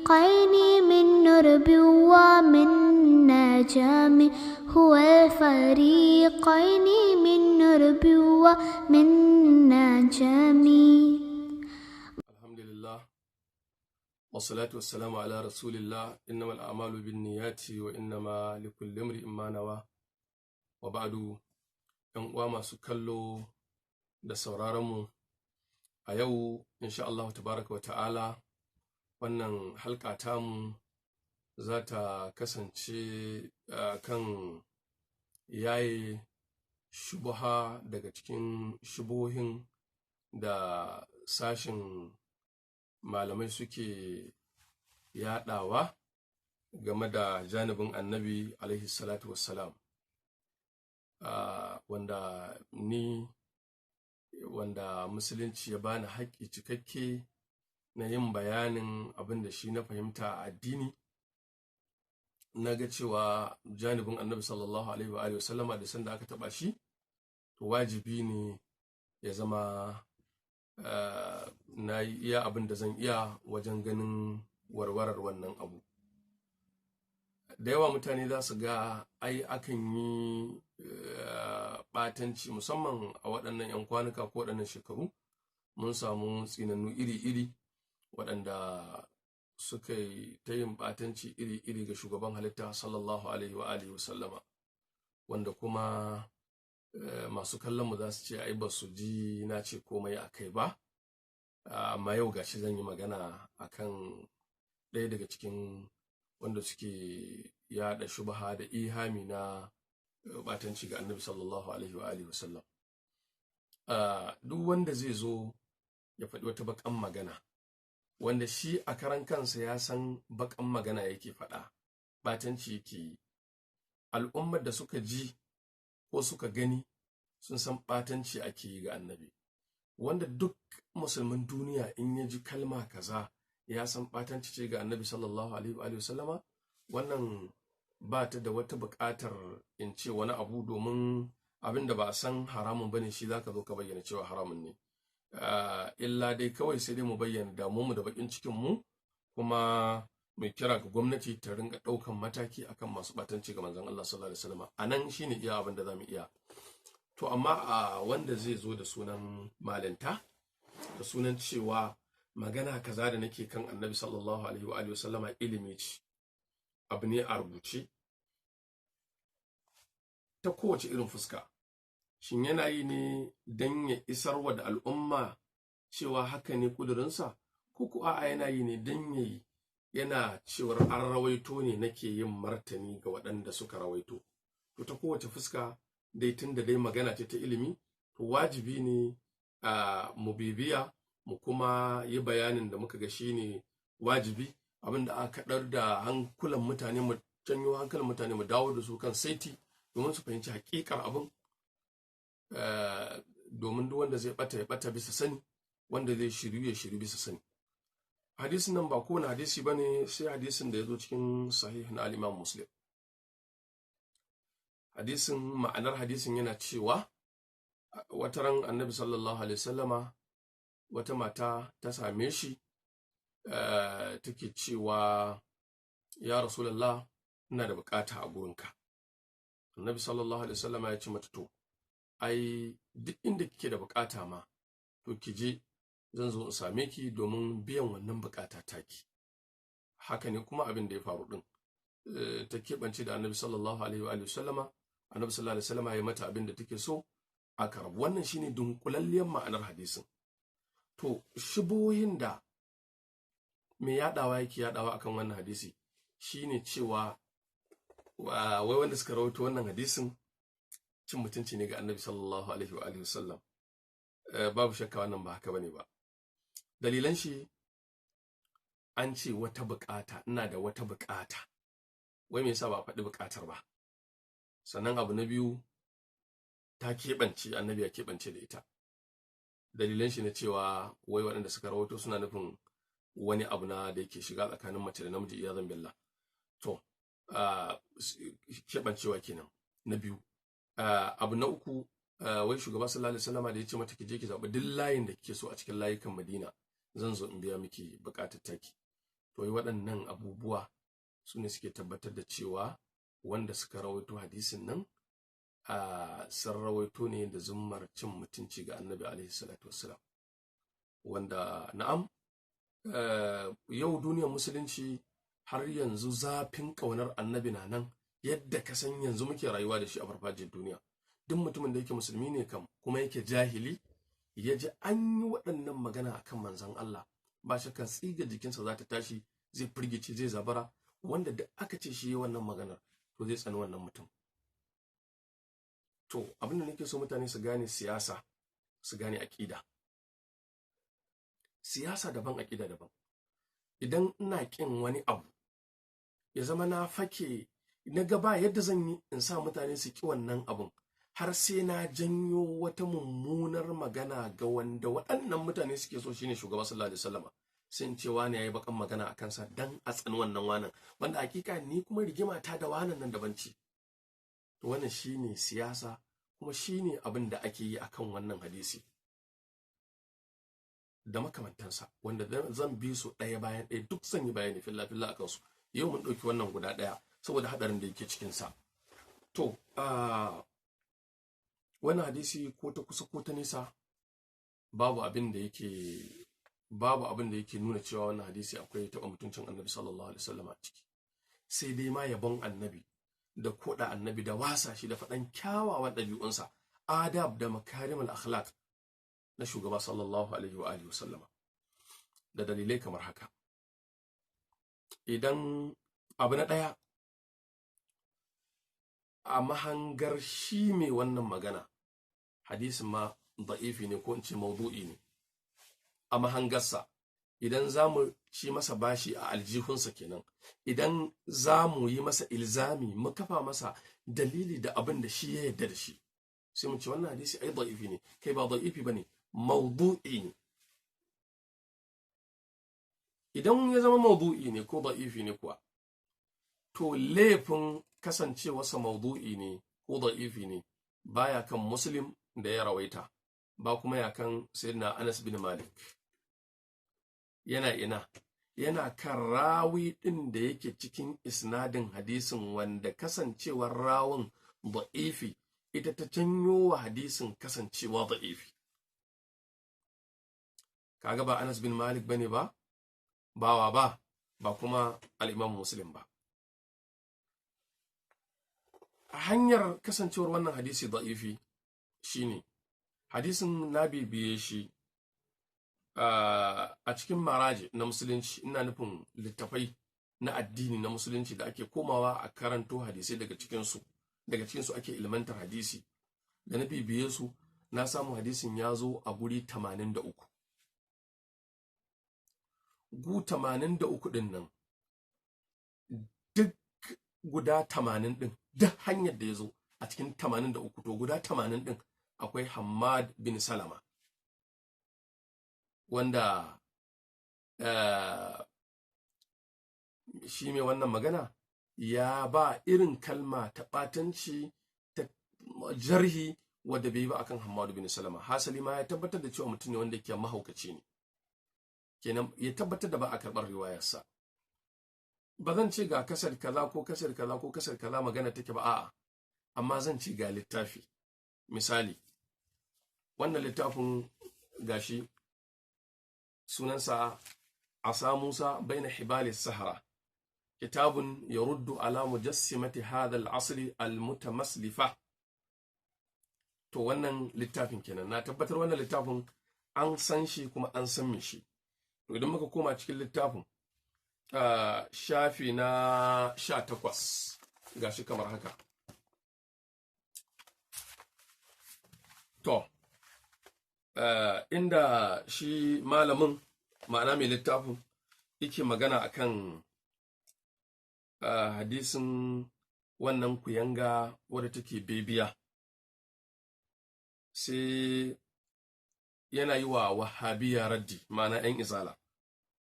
الفريقين من نرب ومن نجم، هو الفريقين من نرب ومن نجم. الحمد لله والصلاة والسلام على رسول الله، إنما الأعمال بالنيات وإنما لكل امرئ ما نوى، وبعد. ‘Yan uwa masu kallo da sauraronmu, a yau insha Allah tabaraka wa ta'ala wannan halka tamu za ta kasance kan yaye shubuha daga cikin shubuhin da sashin malamai suke yaɗawa game da janibin Annabi alaihi salatu wassalam, wanda ni wanda Musulunci ya bani haƙƙi cikakke na yin bayanin abin da shi na fahimta a addini. Na ga cewa janibin Annabi sallallahu alaihi wa alihi wasallama da sanda aka taɓa shi, to wajibi ne ya zama na yi iya abin da zan iya wajen ganin warwarar wannan abu. Da yawa mutane za su ga ai akan yi ɓatanci, musamman a waɗannan 'yan kwanuka ko waɗannan shekaru, mun samu tsinannu iri-iri waɗanda suka yi ta yin ɓatanci iri-iri ga shugaban halitta sallallahu alaihi wa alihi wasallama, wanda kuma masu kallon mu za su ce ai ba su ji na ce komai a kai ba. Amma yau gashi zan yi magana akan ɗaya daga cikin wanda suke yaɗa shubha da ihami na ɓatanci ga Annabi sallallahu alaihi wa alihi wasallam. Duk wanda zai zo ya faɗi wata baƙan magana wanda shi a karan kansa ya san baƙan magana yake faɗa, ɓatanci yake yi, al'ummar da suka ji ko suka gani sun san ɓatanci ake yi ga Annabi. Wanda duk musulmin duniya in ya ji kalma kaza ya san ɓatanci ce ga Annabi sallallahu alaihi wa sallama, wannan ba ta da wata buƙatar in ce wani abu, domin abin da ba a san haramun bane shi zaka zo ka bayyana cewa haramun ne. Illa dai kawai sai dai mu bayyana damuwarmu da baƙin cikin mu, kuma mai kira ga gwamnati ta ringa ɗaukan mataki akan masu ɓatanci ga manzon Allah sallallahu alaihi wasallam. Anan shine iya abin da zamu iya. To amma a wanda zai zo da sunan malinta, da sunan cewa magana kaza da nake kan Annabi sallallahu alaihi wa alihi wasallama ilimi ce, abu ne a rubuce ta kowace irin fuska, shin yana yi ne don ya isarwa da al'umma cewa haka ne kudurinsa, ko ko a'a yana yi ne don ya yi yana cewar an rawaito ne nake yin martani ga waɗanda suka rawaito? To ta kowace fuska dai, tun da dai magana ce ta ilimi, to wajibi ne a mu bibiya mu kuma yi bayanin da muka ga shine wajibi, abin da aka kaɗar da hankulan mutane, mu janyo hankulan mutane, mu dawo da su kan saiti domin su fahimci haƙiƙar abin, domin duk wanda zai bata ya bata bisa sani, wanda zai shiryu ya shiryu bisa sani. Hadisin nan ba kowane hadisi bane, sai hadisin da ya zo cikin Sahih na al-Imam Muslim. Hadisin, ma'anar hadisin yana cewa wata ran Annabi sallallahu alaihi wasallama, wata mata ta same shi, take cewa, "Ya Rasulullah, ina da bukata a gurinka." Annabi sallallahu alaihi wasallama ya ce mata, "To ai duk inda kike da bukata ma, to ki je, zan zo in same ki domin biyan wannan bukata taki." Haka ne kuma abin da ya faru din. Ta keɓance da Annabi sallallahu alaihi wa sallama, Annabi sallallahu alaihi wasallama ya mata abin da take so, aka rabu. Wannan shine dunkulalliyar ma'anar hadisin. To shubuhohin da mai yadawa yake yadawa akan wannan hadisi shine cewa wai wanda suka rawaito wannan hadisin cin mutunci ne ga Annabi sallallahu alaihi wa alihi wasallam. Babu shakka wannan ba haka bane ba. Dalilan shi, an ce wata bukata, ina da wata bukata, wai me yasa ba a faɗi bukatar ba? Sannan abu na biyu, ta keɓance, Annabi ya keɓance da ita. Dalilan shi na cewa wai waɗanda suka rawaito suna nufin wani abu na da yake shiga tsakanin mace da namiji, iyazan billah. To keɓancewa kenan na biyu. Abu na uku, wai shugaba sallallahu alaihi wasallama da ya ce mata, "Ki je ki zaɓi duk layin da kike so a cikin layukan Madina, zan zo in biya miki buƙatar taki." To yi waɗannan abubuwa su ne suke tabbatar da cewa wanda suka rawaito hadisin nan a sun rawaito ne da zummar cin mutunci ga Annabi alaihi salatu wassalam. Wanda na'am, yau duniyar musulunci har yanzu zafin ƙaunar Annabi na nan yadda ka san yanzu muke rayuwa da shi a farfajiyar duniya. Duk mutumin da yake musulmi ne kam kuma yake jahili ya ji an yi waɗannan magana akan manzon Allah, ba shakka tsiga jikinsa za ta tashi, zai firgice, zai zabara. Wanda duk aka ce shi yi wannan maganar, to zai tsani wannan mutum. To abin da nake so mutane su gane, siyasa su gane aƙida. Siyasa daban, aƙida daban. Idan ina ƙin wani abu, ya zama na fake na gaba yadda zan yi in sa mutane su ƙi wannan abun, har sai na janyo wata mummunar magana ga wanda waɗannan mutane suke so, shine shugaba sallallahu alaihi wasallama, sai in ce wani yayi bakan magana a kansa dan a tsani wannan wanan, wanda hakika ni kuma rigima ta da wanan nan daban ce. To wannan shine siyasa, kuma shine abin da ake yi akan wannan hadisi da makamantansa, wanda zan bi su ɗaya bayan ɗaya, duk zan yi bayani filla filla akan su. Yau mun ɗauki wannan guda ɗaya saboda haɗarin da yake cikinsa. To wannan hadisi, ko ta kusa ko ta nesa, babu abin da yake nuna cewa wannan hadisi akwai taɓa mutuncin Annabi sallallahu alaihi wasallam a ciki, sai dai ma yabon Annabi da koda Annabi da wasa shi da faɗan kyawawan ɗabi'unsa, adab da makarimul akhlaq na shugaba sallallahu alaihi wa alihi wasallama, da dalilai kamar haka. Idan abu na ɗaya, a mahangar shi mai wannan magana, hadisin ma da'ifi ne, ko in ce maudu'i ne a mahangarsa. Idan za mu ci masa bashi a aljihunsa kenan, idan za mu yi masa ilzami, mu kafa masa dalili da abin da shi ya yarda da shi, sai mu ce wannan hadisi ai da'ifi ne. Kai, ba da'ifi bane, maudu'i ne. Idan ya zama maudu'i ne ko da'ifi ne kuwa, to laifin kasancewarsa maudu'i ne ko da'ifi ne baya kan Muslim da ya rawaita, ba kuma ya kan Sayyidina Anas bin Malik. Yana ina? Yana kan rawi ɗin da yake cikin isnadin hadisin, wanda kasancewar rawun da'ifi ita ta janyo wa hadisin kasancewa da'ifi. Kaga ba Anas bin Malik bane ba, bawa ba, ba kuma al-Imam Muslim ba. A hanyar kasancewar wannan hadisi da'ifi shine hadisin na bibiye shi a cikin maraji na musulunci, ina nufin littafai na addini na musulunci da ake komawa a karanto hadisai daga cikinsu ake ilmantar hadisi. Da na bibiye su, na samu hadisin ya zo a guri 83. Gu 83 din nan, duk guda 80 din, duk hanyar da ya zo a cikin 83, to guda 80 din akwai Hammad bin Salama, wanda shi mai wannan magana ya ba irin kalma ta ɓatanci, ta jarhi, wadda bai yi ba akan Hammad bin Salama. Hasali ma ya tabbatar da cewa mutum ne wanda yake mahaukaci ne. Kenan ya tabbatar da ba a karɓar riwayarsa. Ba zan ce ga kasar kaza ko kasar kaza ko kasar kaza magana take ba, a'a, amma zan ce ga littafi. Misali, wannan littafin gashi, sunansa "Asa Musa Baina Hibali Sahara, kitabun yaruddu ala mujassimati hadha al-asri al-mutamaslifa". To wannan littafin kenan. Na tabbatar wannan littafin an san shi kuma an san me shi. To idan muka koma cikin littafin, shafi na 18, gashi kamar haka. To inda shi malamin, ma'ana mai littafin, yake magana akan hadisin wannan kuyanga wadda take bebiya, sai yana yi wa Wahabiya raddi, ma'ana 'yan Izala.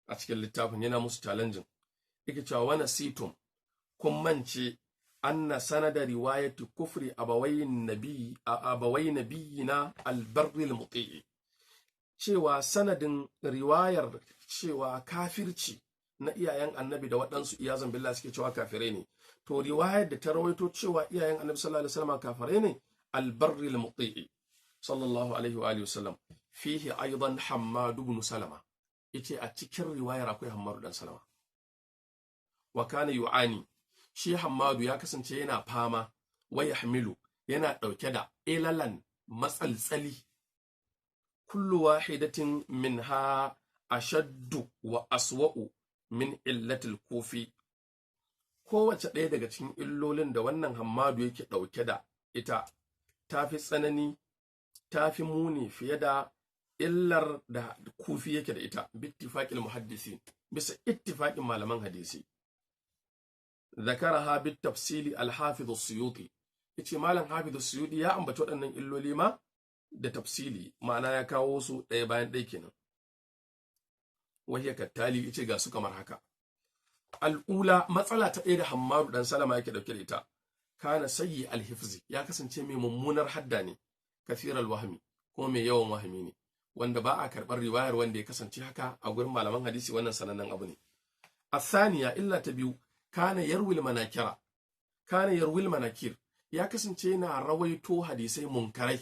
A cikin littafin yana musu challenging, yake cewa: "Wana situm, kun mance, anna sanada riwayati kufri abawai nabiyina albarril muti'i", cewa sanadin riwayar cewa kafirci na na iyayen annabi da waɗansu iyazan billah suke cewa kafirai ne. To riwayar da ta rawaito cewa iyayen annabi sallallahu alaihi wasallam kafirai ne, albarri al-muti'i sallallahu alaihi wa alihi wasallam, fihi aidan Hammad ibn Salama, yace a cikin riwayar akwai Hammadu dan Salama. Wa kana yu'ani, shi Hammadu ya kasance yana fama, wa yahmilu, yana dauke da ilalan matsaltsali, kullu wahidatin minha ashaddu wa aswa'u min illatil kufi. Kowace ɗaya daga cikin illolin da wannan Hammadu yake ɗauke da ita ta fi tsanani, ta fi muni fiye da illar da kufi yake da ita, bittifaqil muhaddisin, bisa ittifaqin malaman hadisi. Zakaraha bit tafsili al-hafiz as-suyuti, yace malam hafiz as-suyuti ya ambaci waɗannan illoli ma da tafsili, ma'ana ya kawo su ɗaya bayan ɗaya kenan. Wahiya kattali, yace ga su kamar haka. Al'ula, matsala ta ɗaya da Hammadu dan Salama yake ɗauke da ita, kana sayyi al-hifzi, ya kasance mai mummunar hadda ne, kathir al-wahmi, kuma mai yawan wahami ne, wanda ba a karɓar riwayar wanda ya kasance haka a gurin malaman hadisi, wannan sanannen abu ne. Asaniya, illa ta biyu, kana yarwil manakira, kana yarwil manakir, ya kasance yana rawaito hadisai munkarai,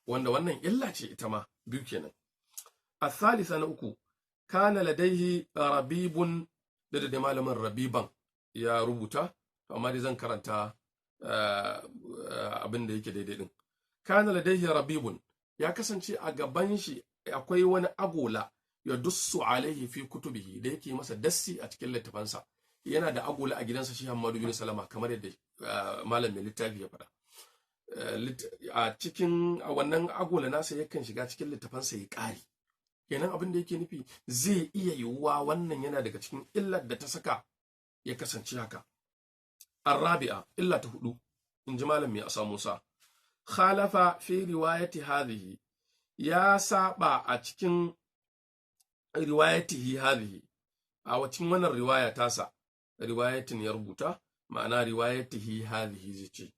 wanda wannan illa ce ita ma, biyu kenan. Asalisa, na uku, kana ladaihi rabibun, da malamin rabiban ya rubuta, amma dai zan karanta abin da yake daidai din. Kana ladaihi rabibun, ya kasance a gaban shi akwai wani agola, ya dussu alaihi fi kutubihi, da yake masa dassi a cikin littafansa. Yana da agola a gidansa shi Hammadu bin Salama, kamar yadda malam mai littafi ya faɗa. A cikin wannan agola nasa yakan shiga cikin littafansa ya ƙari. Kenan abin da yake nufi, zai iya yiwuwa wannan yana daga cikin illar da ta saka ya kasance haka. Arrabi'a, illa ta hudu, in ji malam mai asa Musa, khalafa fi riwayati hadhihi, ya saba a cikin riwayatihi hadhihi, a cikin wannan riwaya tasa, riwayatin ya rubuta, ma'ana riwayatihi hadhihi zai ce.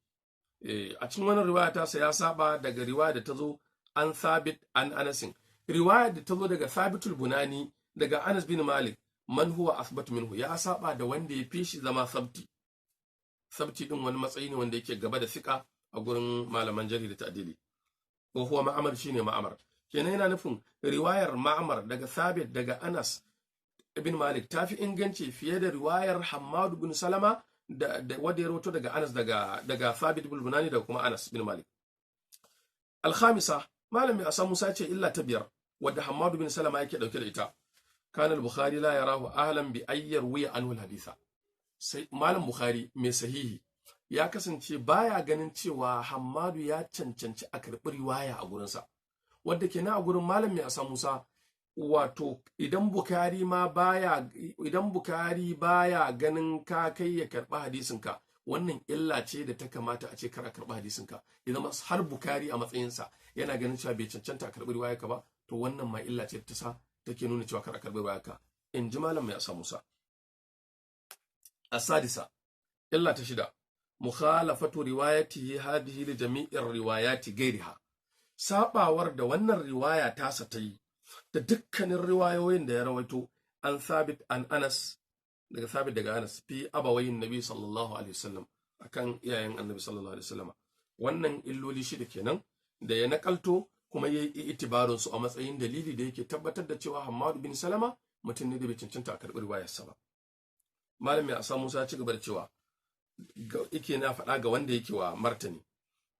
A cikin wannan riwaya tasa ya saba daga riwaya da ta zo an Thabit an Anasin, riwaya da ta zo daga Thabitul Bunani daga Anas bin Malik, man huwa athbatu minhu, ya saba da wanda ya fi shi zama sabti. Sabti din wani matsayi ne wanda yake gaba da sika a gurin malaman jarhi da ta'dili. Wa huwa Ma'amar, shine Ma'amar. Kenan yana nufin riwayar Ma'amar daga Thabit daga Anas ibn Malik ta fi inganci fiye da riwayar Hammadu bin Salama da wanda ya rawaito daga Anas daga Thabit bin Bunani da kuma Anas bin Malik. Al-khamisa, malami Asa Musa ce illa ta biyar wadda Hammadu bin Salama yake dauke da ita, kana al-Bukhari la yarahu ahlan bi ayyar wiya anhu al-haditha. Sai malam Bukhari mai sahihi ya kasance baya ganin cewa Hammadu ya cancanci a karɓi riwaya a gurinsa, wadda kenan a gurin malam mai Asa Musa, wato idan Bukhari ma baya, idan Bukhari baya ganin ka kai ya karɓi hadisinka, wannan illa ce da ta kamata a ce kar a karɓi hadisinka. Idan har Bukhari a matsayinsa yana ganin cewa bai cancanta a karɓi riwayarka ba, to wannan ma illa ce ta sa take nuna cewa kar a karɓi riwayarka, in ji malam mai Asa Musa. Asadisa, illa ta shida, mukhalafatu riwayatihi hadhihi li jami'ir riwayati gairiha, sabawar da wannan riwaya tasa ta yi da dukkanin riwayoyin da ya rawaito an Thabit an Anas, daga Thabit daga Anas, fi abawayin Nabi sallallahu alaihi wasallam, akan iyayen Annabi sallallahu alaihi wasallam. Wannan illoli shida kenan da ya nakalto kuma ya yi itibarin su a matsayin dalili da yake tabbatar da cewa Hammadu bin Salama mutum ne da bai cancanta a karɓi riwayarsa ba. Malami Asa Musa ya ci gaba da cewa, yake na faɗa ga wanda yake wa martani,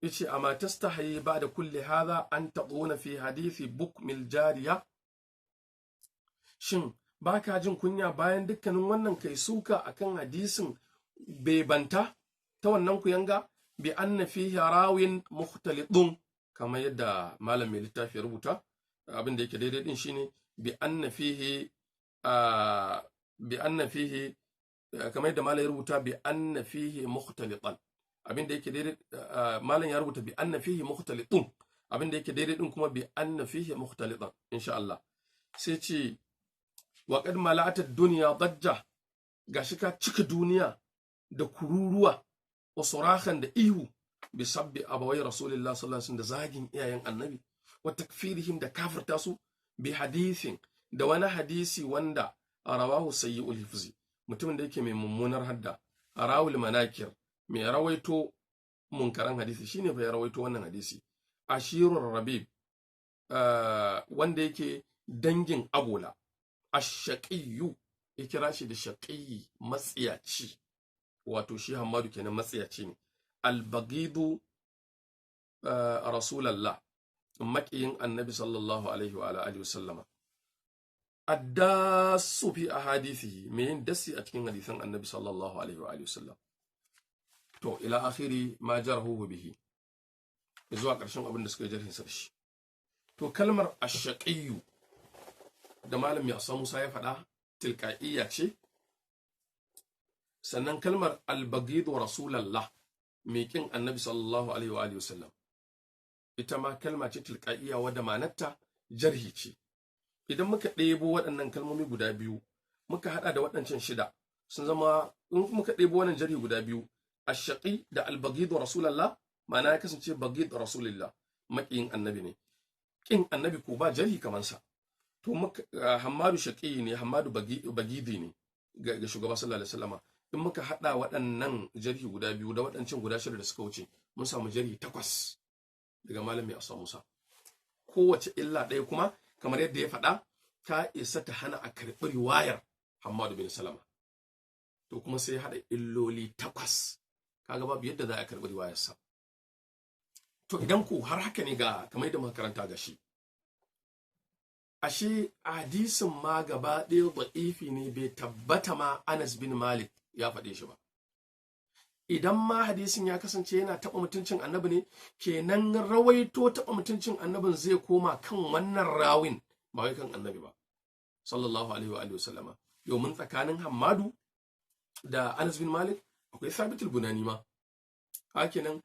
yace amma tastahi ba'da kulli hadha an taquna fi hadithi bukmil jariya, shin baka jin kunya bayan dukkanin wannan kai suka akan hadisin bebanta ta wannan kuyanga, bi anna fihi rawin mukhtalidun, kamar yadda malam mai littafi ya rubuta. Abin da yake daidai din shine bi anna fihi, kamar yadda malam ya rubuta, bi anna fihi mukhtalitan. Abin da yake daidai, malam ya rubuta bi anna fihi mukhtalitun, abin da yake daidai din kuma bi anna fihi mukhtalitan insha Allah. Sai ce wa qad mala'at ad-dunya dajja, gashi ka cika duniya da kururuwa, wa surahan, da ihu, bi sabbi abawai rasulillah sallallahu alaihi wasallam, da zagin iyayen Annabi, wa takfirihim, da kafirta su, bi hadithin, da wani hadisi wanda Rawahu sayyi'ul hifzi, mutumin da yake mai mummunar hadda. Rawul manakir, mai rawaito munkaran hadisi, shine fa ya rawaito wannan hadisi. Ashirur rabib, wanda yake dangin agola. Ashaqiyyu, ya kira shi da shaqiyyi, matsiyaci, wato shi Hammadu kenan matsiyaci ne. Albagidu rasulallah, maƙiyin annabi sallallahu alaihi wa alihi wasallama. Addasu fi ahadithihi, mai yin dasi a cikin hadisan annabi sallallahu alaihi wa alihi wasallam. To ila akhiri ma jarahu bihi, zuwa ƙarshen abin da suka yi jarhin sa da shi. To kalmar ashaqiyyu da malam ya Musa ya faɗa tilqa'iyya ce. Sannan kalmar albagidu rasulallah, mai kin annabi sallallahu alaihi wa alihi wasallam, ita ma kalma ce tilqa'iyya wadda ma'anarta jarhi ce. Idan muka ɗebo waɗannan kalmomi guda biyu muka haɗa da waɗancan shida, sun zama, in muka ɗebo wannan jarhi guda biyu, ashaqi da albagidu rasulallah, ma'ana ya kasance bagid rasulillah, maƙiyin annabi ne. Kin annabi ko ba jarhi kaman sa. To muka Hammadu shaqi ne, Hammadu bagidi ne ga shugaba sallallahu alaihi wasallama. In muka haɗa waɗannan jarhi guda biyu da waɗancan guda shida da suka wuce, mun samu jarhi takwas daga malami Asa Musa. Kowace illa ɗaya kuma, kamar yadda ya faɗa, ta isa ta hana a karɓi riwayar Hammadu bin Salama. To kuma sai ya haɗa illoli takwas, kaga babu yadda za a karɓi riwayarsa. To idan ko har haka ne, ga kamar yadda muka karanta ga shi, ashe hadisin ma gaba ɗaya da'ifi ne, bai tabbata ma Anas bin Malik ya faɗe shi ba. Idan ma hadisin ya kasance yana taɓa mutuncin annabi ne, kenan rawaito taɓa mutuncin annabin zai koma kan wannan rawin, ba wai kan annabi ba sallallahu alaihi wa alihi wasallama. Domin tsakanin Hammadu da Anas bin Malik akwai Thabit Bunani ma. Kenan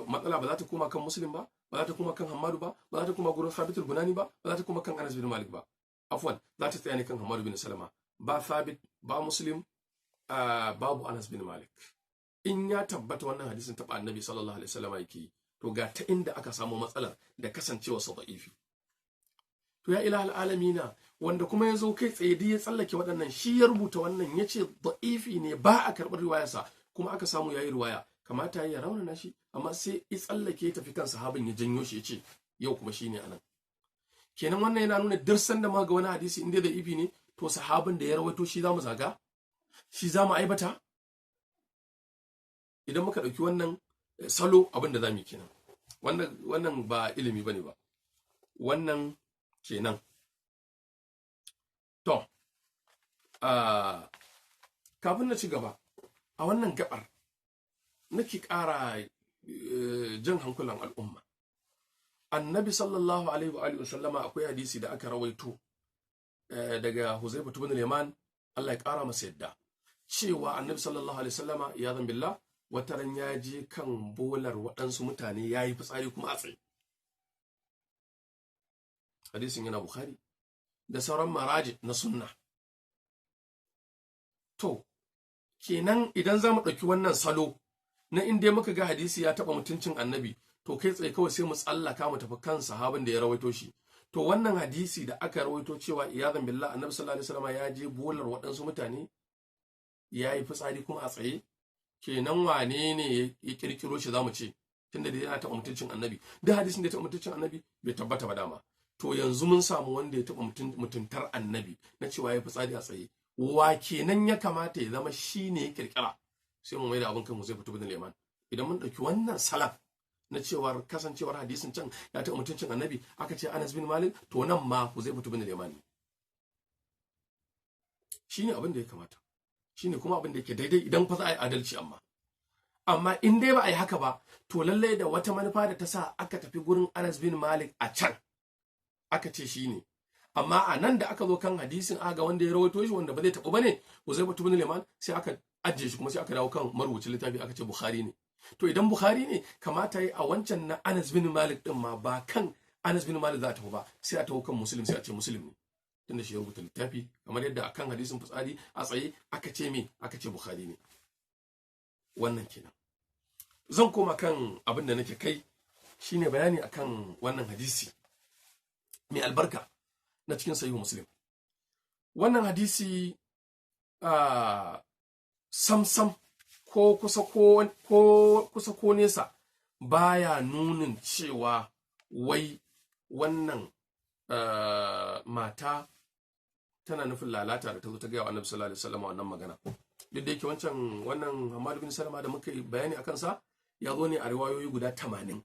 matsala ba za ta koma kan Muslim ba, ba za ta koma kan Hammadu ba, ba za ta koma gurin Thabit Bunani ba, ba za ta koma kan Anas bin Malik ba. Afwan, za ta tsaya ne kan Hammadu bin Salama. Ba Thabit ba, Muslim babu Anas bin Malik. In ya tabbata wannan hadisin taɓa annabi sallallahu alaihi wasallam yake yi, to ga ta inda aka samu matsalar da kasancewa sa da'ifi. To ya ilahal alamina, wanda kuma ya zo kai tsaye ya tsallake waɗannan, shi ya rubuta wannan ya ce da'ifi ne, ba a karɓar riwayarsa, kuma aka samu yayi riwaya, kamata ya raunana shi, amma sai ya tsallake ya tafi kan sahabin, ya janyo shi, ya ce yau kuma shine anan. Kenan wannan yana nuna dirsan da ma ga wani hadisi inda da'ifi ne, to sahabin da ya rawaito shi zamu zaga, shi zamu aibata. Idan muka ɗauki wannan salo, abin da zamu yi kenan. Wannan ba ilimi bane ba, wannan kenan. To kafin na ci gaba a wannan gabar, nake ƙara jan hankulan al'umma. Annabi sallallahu alaihi wa alihi wasallama, akwai hadisi da aka rawaito daga Huzaifa ibn Yaman, Allah ya ƙara masa yadda, cewa annabi sallallahu alaihi wasallama ya billah wata ran ya je kan bolar waɗansu mutane ya yi fitsari kuma a tsaye. Hadisin yana Bukhari da sauran maraji na sunna. To kenan idan za mu ɗauki wannan salo na inda muka ga hadisi ya taɓa mutuncin annabi, to kai tsaye kawai sai mu tsallaka mu tafi kan sahabin da ya rawaito shi. To wannan hadisi da aka rawaito cewa iyazan billah annabi sallallahu alaihi wasallam ya je bolar waɗansu mutane ya yi fitsari kuma a tsaye, kenan wane ne ya kirkiro shi? Zamu ce tunda da yana taɓa mutuncin annabi, duk hadisin da ya taɓa mutuncin annabi bai tabbata ba dama. To yanzu mun samu wanda ya taɓa mutuntar annabi na cewa ya fitsari a tsaye, wa kenan ya kamata ya zama shi ne ya kirkira? Sai mu maida abin kan Huzaifa ibn Yaman. Idan mun ɗauki wannan salam na cewar kasancewar hadisin can ya taɓa mutuncin annabi, aka ce Anas bin Malik, to nan ma Huzaifa ibn Yaman ne. Shine abin da ya kamata, shine kuma abin da yake daidai idan fa za a yi adalci. Amma in dai ba a yi haka ba, to lallai da wata manufa da ta sa aka tafi gurin Anas bin Malik a can aka ce shine. Amma a nan da aka zo kan hadisin, aga wanda ya rawaito shi wanda ba zai taɓu bane, Huzaifa ibn Yaman, sai aka ajiye shi, kuma sai aka dawo kan marubucin littafi aka ce Bukhari ne. To idan Bukhari ne, kamata yi a wancan na Anas bin Malik din ma ba kan Anas bin Malik za ta tafi ba, sai a tafi kan Muslim, sai a ce Muslim ne tunda shi ya rubuta littafi, kamar yadda akan hadisin fitsari a tsaye aka ce me, aka ce Bukhari ne. Wannan kenan. Zan koma kan abin da nake kai, shine bayani akan wannan hadisi mai albarka na cikin Sahihu Muslim. Wannan hadisi sam-sam ko kusa ko kusa ko nesa baya nunin cewa wai wannan mata tana nufin lalata da ta zo ta gaya wa Annabi sallallahu alaihi wasallam wannan magana. Duk da yake wancan wannan Hammad bin Salama da muka yi bayani akan sa ya zo ne a riwayoyi guda 80.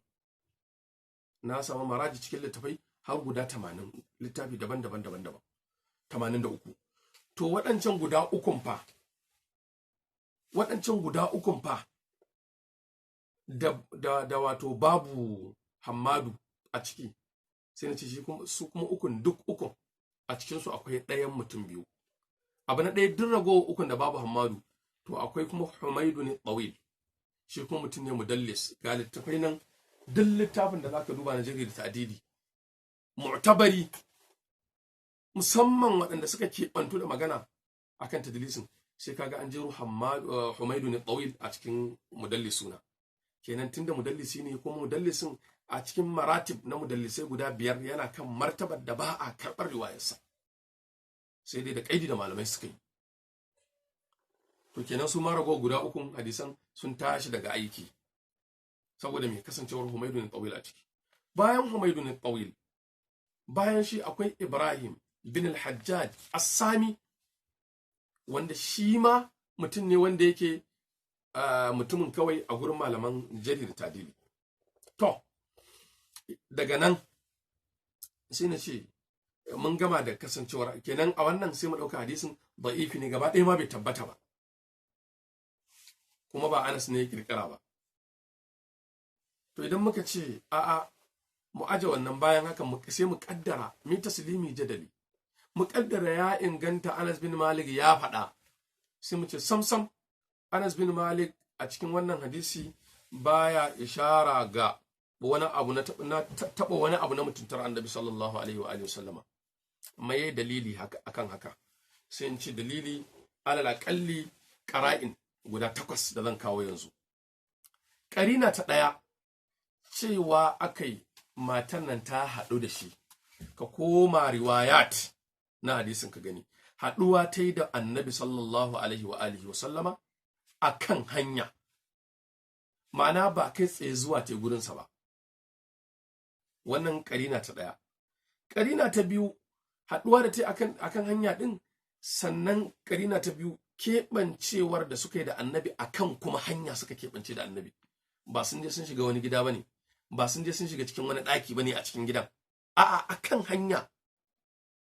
Na samu maraji cikin littafai har guda 80, littafi daban-daban daban-daban 83. To waɗancan guda ukun fa, waɗancan guda ukun fa da wato babu Hammadu a ciki, sai na ce shi kuma su kuma ukun, duk ukun a cikin su akwai ɗayan mutum biyu. Abu na ɗaya, duk ragowar ukun da babu Hammadu, to akwai kuma Humaidu ne Tawil, shi kuma mutum ne mudallis. Ga littafai nan, duk littafin da zaka duba na jarhi da ta'dili mu'tabari, musamman waɗanda suka keɓantu da magana akan tadlisin, sai kaga an jero Humaidu ne Tawil a cikin mudallisuna. Kenan tunda mudallisi ne, kuma mudallisin a cikin maratib na mudallisai guda 5 yana kan martabar da ba a karɓar riwayarsa, sai dai da kaidi da malamai suka yi. To kenan su ma rago guda ukun hadisan sun tashi daga aiki saboda mai kasancewar Humaidu ne Tawil a ciki. Bayan Humaidu ne Tawil, bayan shi akwai Ibrahim bin al-Hajjaj As-Sami, wanda shi ma mutum ne wanda yake mutumin kawai a gurin malaman jarhi da tadili. To daga nan sai na ce mun gama da kasancewar kenan a wannan sai mu ɗauka hadisin da'ifi ne gaba ɗaya ma bai tabbata ba, kuma ba Anas ne ya kirkira ba. To idan muka ce a'a mu aje wannan, bayan haka sai mu kaddara mi taslimi jadali, mu kaddara ya inganta Anas bin Malik ya faɗa, sai mu ce sam sam Anas bin Malik a cikin wannan hadisi baya ishara ga wani abu na taɓa wani abu na mutuntar Annabi sallallahu alaihi wa alihi wasallama. Mai dalili haka akan haka? Sai in ce dalili alal aqalli qara'in guda 8 da zan kawo yanzu. Karina ta ɗaya, cewa akai matan nan ta haɗu da shi. Ka koma riwayat na hadisin ka gani, haɗuwa ta yi da Annabi sallallahu alaihi wa alihi wa sallama a kan hanya, ma'ana ba kai tsaye zuwa ta gurinsa ba. Wannan karina ta ɗaya. Karina ta biyu, haɗuwa da ta akan hanya ɗin. Sannan karina ta biyu, keɓancewar da suka yi da Annabi akan kuma hanya suka keɓance da Annabi. Ba sun je sun shiga wani gida bane, ba sun je sun shiga cikin wani ɗaki bane a cikin gidan, a'a, akan hanya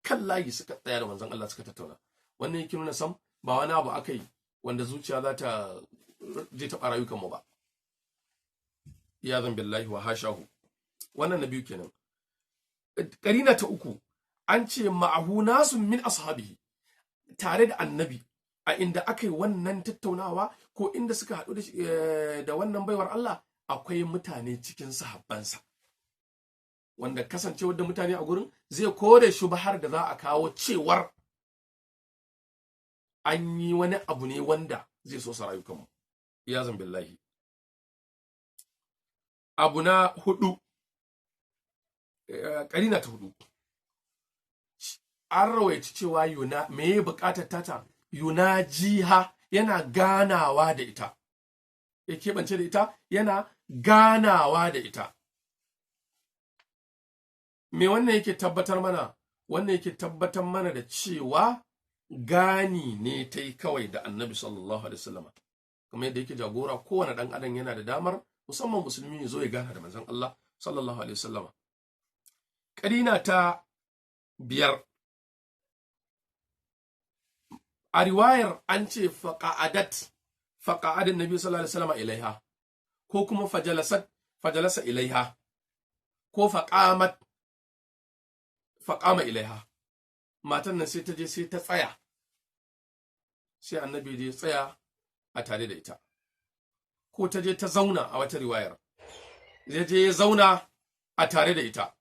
kan layi suka tsaya da manzon Allah suka tattauna. Wannan yake nuna sam ba wani abu aka yi wanda zuciya za ta je taɓa rayukan mu ba, iyazan billahi wa hashahu. Wannan na biyu kenan. Karina ta uku, an ce ma'ahu nasun min ashabihi, tare da Annabi a inda aka yi wannan tattaunawa ko inda suka haɗu da wannan baiwar Allah, akwai mutane cikin sahabbansa, wanda kasancewar da mutane a gurin zai kore shubhar da za a kawo cewar an yi wani abu ne wanda zai so sa rayukanmu, iyazan billahi. Abu na hudu, karina ta hudu, an rawaici cewa yuna meye bukatar tata, yunajiha, yana ganawa da ita, ya keɓance da ita, yana ganawa da ita. Me wannan yake tabbatar mana? Wannan yake tabbatar mana da cewa gani ne ta yi kawai da Annabi sallallahu alaihi wasallama, kamar yadda yake jagora kowane ɗan adam yana da damar, musamman musulmi, ya zo ya gana da manzon Allah sallallahu alaihi wasallama. Karina ta biyar, a riwayar an ce faqa'adat faqa'adan nabi sallallahu alaihi wasallama ilaiha, ko kuma fajalasat fajalasa ilaiha, ko faqamat faqama ilaiha. Matan nan sai ta je sai ta tsaya, sai Annabi je tsaya a tare da ita, ko ta je ta zauna a wata riwayar, zai je ya zauna a tare da ita.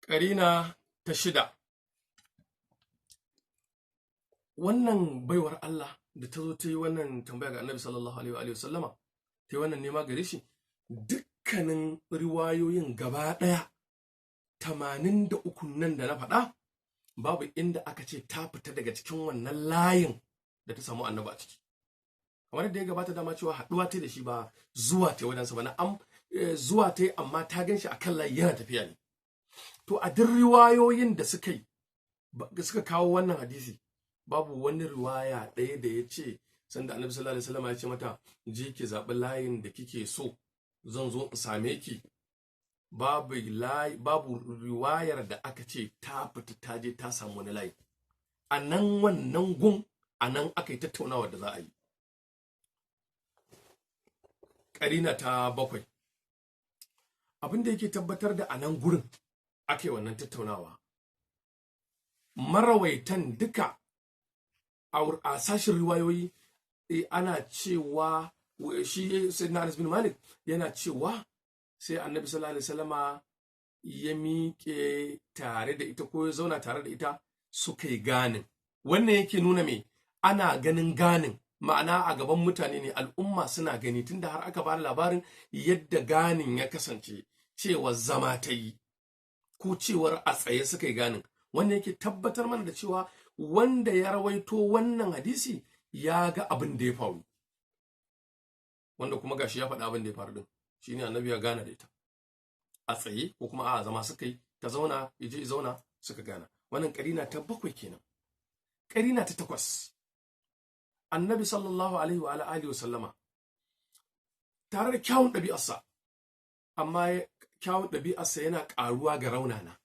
Karina ta shida, wannan baiwar Allah da ta zo ta yi wannan tambaya ga Annabi sallallahu alaihi wa sallama, ta yi wannan nema gare shi, dukkanin riwayoyin gaba ɗaya 83 nan da na faɗa Babu inda aka ce ta fita daga cikin wannan layin da ta samu annabi a ciki. Kamar yadda ya gabata dama cewa haɗuwa ta da shi ba zuwa ta wajensa ba, na'am, zuwa ta, amma ta gan shi a kan layi yana tafiya ne. To a duk riwayoyin da suka yi suka kawo wannan hadisi, babu wani riwaya ɗaya da ya ce sanda annabi sallallahu alaihi wasallam ya ce mata je ki zaɓi layin da kike so, zan zo in same ki, babu layi, babu riwayar da aka ce ta fita ta je ta samu wani layi. A nan wannan gun, a nan aka yi tattaunawa da za a yi. Ƙarina ta bakwai, abin da yake tabbatar da a nan gurin aka yi wannan tattaunawa, marawaitan duka a sashin riwayoyi ana cewa shi sayyidina Anas bin Malik yana cewa sai annabi sallallahu alaihi wasallama ya miƙe tare da ita ko ya zauna tare da ita suka yi ganin. Wannan yake nuna me? Ana ganin ganin, ma'ana a gaban mutane ne, al'umma suna gani, tunda har aka bada labarin yadda ganin ya kasance, cewa zama ta yi ko cewar a tsaye suka yi ganin. Wannan yake tabbatar mana da cewa wanda ya rawaito wannan hadisi ya ga abin da ya faru, wanda kuma gashi ya faɗa abin da ya faru din, shine annabi ya gana da ita a tsaye ko kuma a zama suka yi, ta zauna, ya je zauna, suka gana. Wannan karina ta bakwai kenan. Karina ta takwas, annabi sallallahu alaihi wa alihi wa sallama tare da kyawun ɗabi'arsa, amma kyawun ɗabi'arsa yana ƙaruwa ga raunana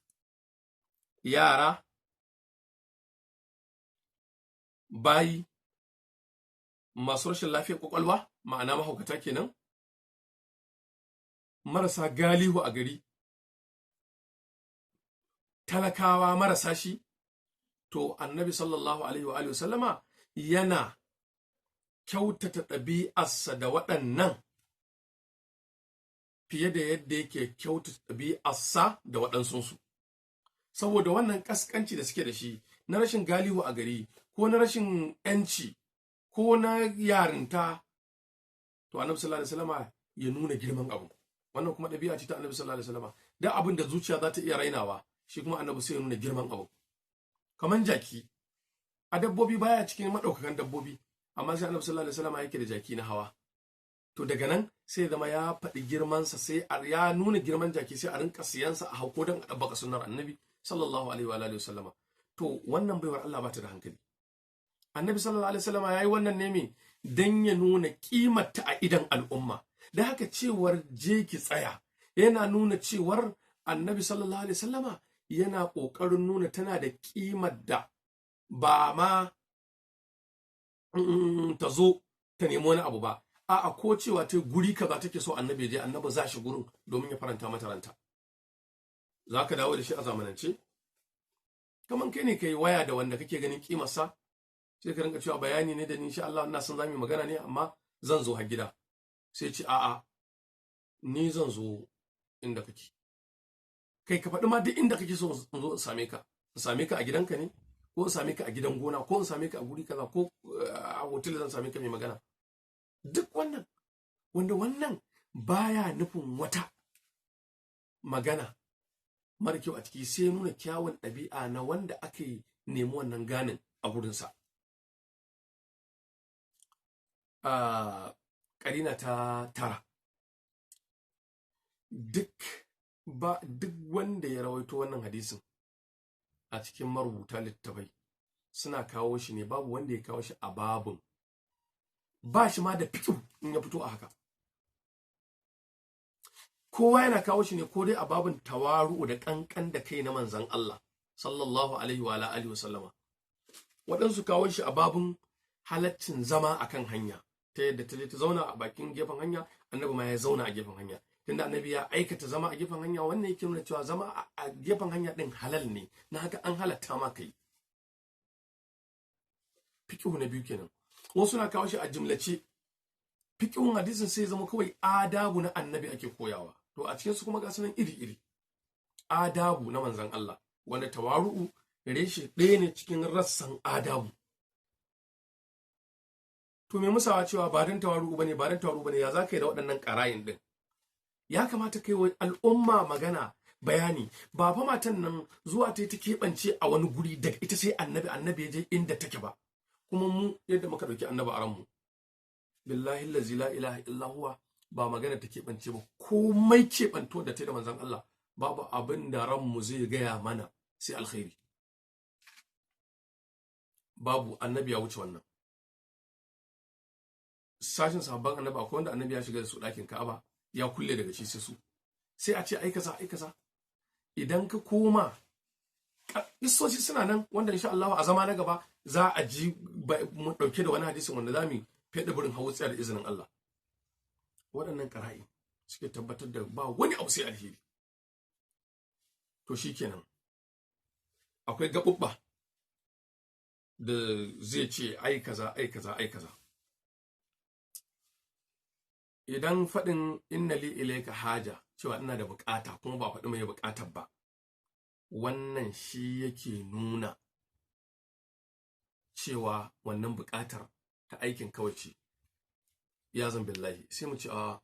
yara, bayi, masu rashin lafiyar kwakwalwa, ma'ana mahaukata kenan, marasa galihu a gari, talakawa marasa shi. To annabi sallallahu alaihi wa alihi wasallama yana kyautata ɗabi'arsa da waɗannan fiye da yadda yake kyautata ɗabi'arsa da waɗansunsu, saboda wannan ƙasƙanci da suke da shi na rashin galihu a gari, ko na rashin ‘yanci, ko na yarinta. To annabi sallallahu alaihi wasallama ya nuna girman abu. Wannan kuma ɗabi'a ce ta annabi sallallahu alaihi wasallama. Da abin da zuciya za ta iya rainawa, shi kuma annabi sai ya nuna girman abu. Kaman jaki, a dabbobi baya cikin madaukakan dabbobi, amma sai annabi sallallahu alaihi wasallama yake da jaki na hawa. To daga nan sai ya zama ya faɗi girmansa, sai ya nuna girman jaki, sai a rinka siyansa a hauko don a ɗabbaka sunnar annabi sallallahu alaihi wa alihi wasallama. To wannan baiwar Allah ba ta da hankali. Annabi sallallahu alaihi wasallama yayi wannan ne me? Dan ya nuna kimarta a idan al'umma. Da haka cewar je ki tsaya yana nuna cewar annabi sallallahu alaihi wasallama yana ƙoƙarin nuna tana da kimar da ba ma ta zo ta nemi wani abu ba, a'a, ko cewa ta guri kaza take so annabi ya je, annabi za shi gurin domin ya faranta mata ranta. Za ka dawo da shi a zamanance, kaman kai ne kai waya da wanda kake ganin kimarsa, sai ka rinka cewa bayani ne da ni, insha Allah ina son zamu yi magana ne, amma zan zo har gida. Sai ce a'a, ni zan zo inda kake. Kai ka faɗi ma duk inda kake so in zo in same ka, in same ka a gidanka ne, ko in same ka a gidan gona, ko in same ka a guri kaza, ko a hotel zan same ka mai magana. Duk wannan, wanda wannan baya nufin wata magana mara kyau a ciki, sai nuna kyawun ɗabi'a na wanda aka yi nemi wannan ganin a gurinsa. Ƙarina ta tara, duk wanda ya rawaito wannan hadisin a cikin marubuta littafai suna kawo shi ne, babu wanda ya kawo shi a babun ba shi ma da fiƙihu in ya fito a haka. Kowa yana kawo shi ne ko dai a babun tawaru'u da ƙanƙan da kai na manzan Allah sallallahu alaihi wa alihi wa sallama, waɗansu kawo shi a babun halaccin zama akan hanya, ta yadda ta je ta zauna a bakin gefen hanya, annabi ma ya zauna a gefen hanya. Tunda annabi ya aikata zama a gefen hanya, wannan yake nuna cewa zama a gefen hanya din halal ne, na haka an halatta ma kai. Fiqhu na biyu kenan. Wasu na kawo shi a jimlace, fiqhun hadisin sai zama kawai adabu na annabi ake koyawa. To a cikin su kuma ga sunan iri-iri, adabu na manzon Allah, wanda tawaru'u reshe ɗaya ne cikin rassan adabu. To me musawa cewa ba dan tawaru'u bane, ba dan tawaru'u bane, ya zaka yi da waɗannan ƙarayin din? Ya kamata kai wa al'umma magana Bayani ba fa matan nan zuwa ta ta keɓance a wani guri daga ita sai annabi, annabi ya je inda take ba. Kuma mu yadda muka ɗauki annabi a ranmu, billahi allazi la ilaha illa huwa, ba magana ta keɓance ba, komai keɓanto da ta da manzon Allah, babu abin da ranmu zai gaya mana sai alkhairi. Babu, annabi ya wuce wannan. Sashin sahabban annabi akwai wanda annabi ya shiga da su ɗakin Ka'aba ya kulle daga shi sai su, sai a ce ai kaza ai kaza. Idan ka koma isoci suna nan wanda insha Allah a zama na gaba za a ji mu dauke da wani hadisin wanda za mu fede burin hawo tsaya da izinin Allah. Waɗannan ƙara'i suke tabbatar da ba wani abu sai alheri. To shikenan, akwai gaɓuɓɓa da zai ce ai kaza ai kaza ai kaza. Idan faɗin inna li ilayka haja, cewa ina da bukata, kuma ba faɗi mai bukatar ba, wannan shi yake nuna cewa wannan bukatar ta aikin kawai ce. Ya zan billahi, sai mu ce a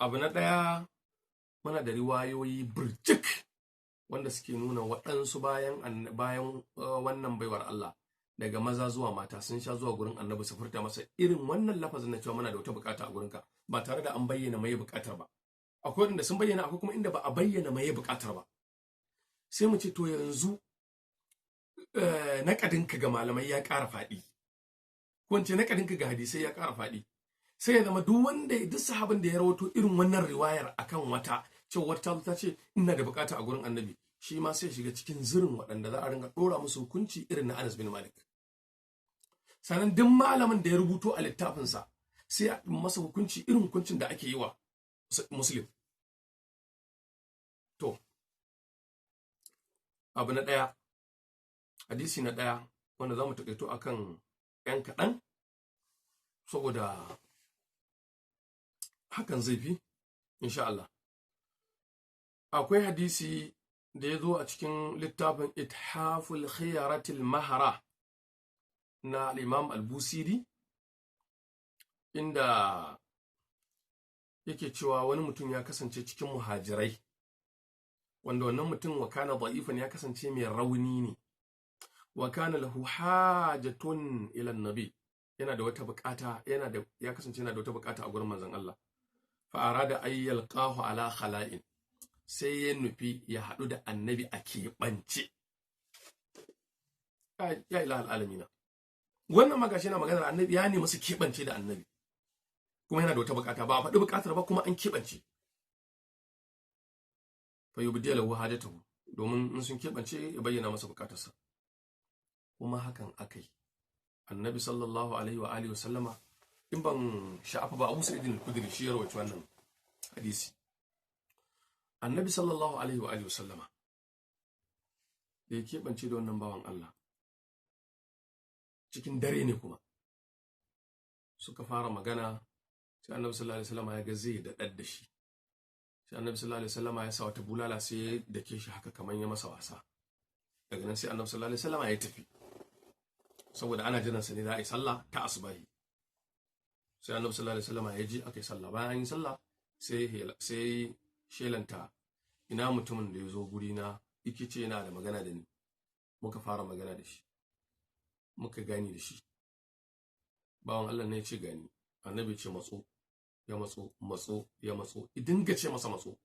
abu na ɗaya, muna da riwayoyi birjik wanda suke nuna waɗansu bayan wannan baiwar Allah, daga maza zuwa mata, sun sha zuwa gurin annabi su furta masa irin wannan lafazin na cewa muna da wata bukata a gurinka, ba tare da an bayyana mai bukatar ba. Akwai inda sun bayyana, akwai kuma inda ba a bayyana mai bukatar ba. Sai mu ce to yanzu naƙadinka ga malamai ya ƙara faɗi, ko in ce naƙadinka ga hadisai ya ƙara faɗi. Sai ya zama duk wanda, duk sahabin da ya rawato irin wannan riwayar akan wata cewa ta ta ce ina da bukata a gurin annabi, shi ma sai shiga cikin zirin waɗanda za a ringa ɗora musu hukunci irin na Anas bin Malik. Sannan duk malamin da ya rubuto a littafinsa sai a masa hukunci irin hukuncin da ake yi wa Muslim. To, abu na ɗaya, hadisi na ɗaya wanda za mu taƙaito akan ‘yan kaɗan saboda hakan zai fi, insha Allah. Akwai hadisi da ya zo a cikin littafin Ithaful Khiyaratil Mahara na Imam Al-Busiri, inda yake cewa wani mutum ya kasance cikin muhajirai, wanda wannan mutum wa kana da'ifan, ya kasance mai rauni ne, wa kana lahu hajatun ila nabi, yana da wata bukata, yana da ya kasance yana da wata bukata a gurin manzon Allah. Fa arada ay yalqahu ala khala'in, sai ya nufi ya haɗu da annabi a keɓance. Ya ilahal alamina, wannan magashi yana maganar annabi ya nemi su keɓance da annabi, kuma yana da wata bukata, ba a faɗi bukatar ba, kuma an keɓance. Fa yubdi lahu hajatahu, domin in sun keɓance ya bayyana masa bukatarsa. Kuma hakan akai. Annabi sallallahu alaihi wa alihi wa sallama, in ban sha'afa ba, Abu Sa'id al-Khudri shi ya rawaito wannan hadisi. Annabi sallallahu alaihi wa alihi wa sallama da ya keɓance da wannan bawan Allah cikin dare ne, kuma suka fara magana, sai annabi sallallahu alaihi wasallama ya ga zai daɗar da shi. Sai annabi sallallahu alaihi wasallama ya sa wata bulala, sai ya dake shi haka kamar ya masa wasa. Daga nan sai annabi sallallahu alaihi wasallama ya tafi, saboda ana jiran sa ne za a yi sallah ta asubahi. Sai annabi sallallahu alaihi wasallama ya ji aka yi sallah. Bayan an yi sallah sai shelanta, ina mutumin da ya zo guri na yake ce yana da magana da ni? Muka fara magana da shi, muka gani da shi. Bawan Allah ne ya ce gani. Annabi ce matso, ya matso, matso, ya matso, idan ga ce masa matso,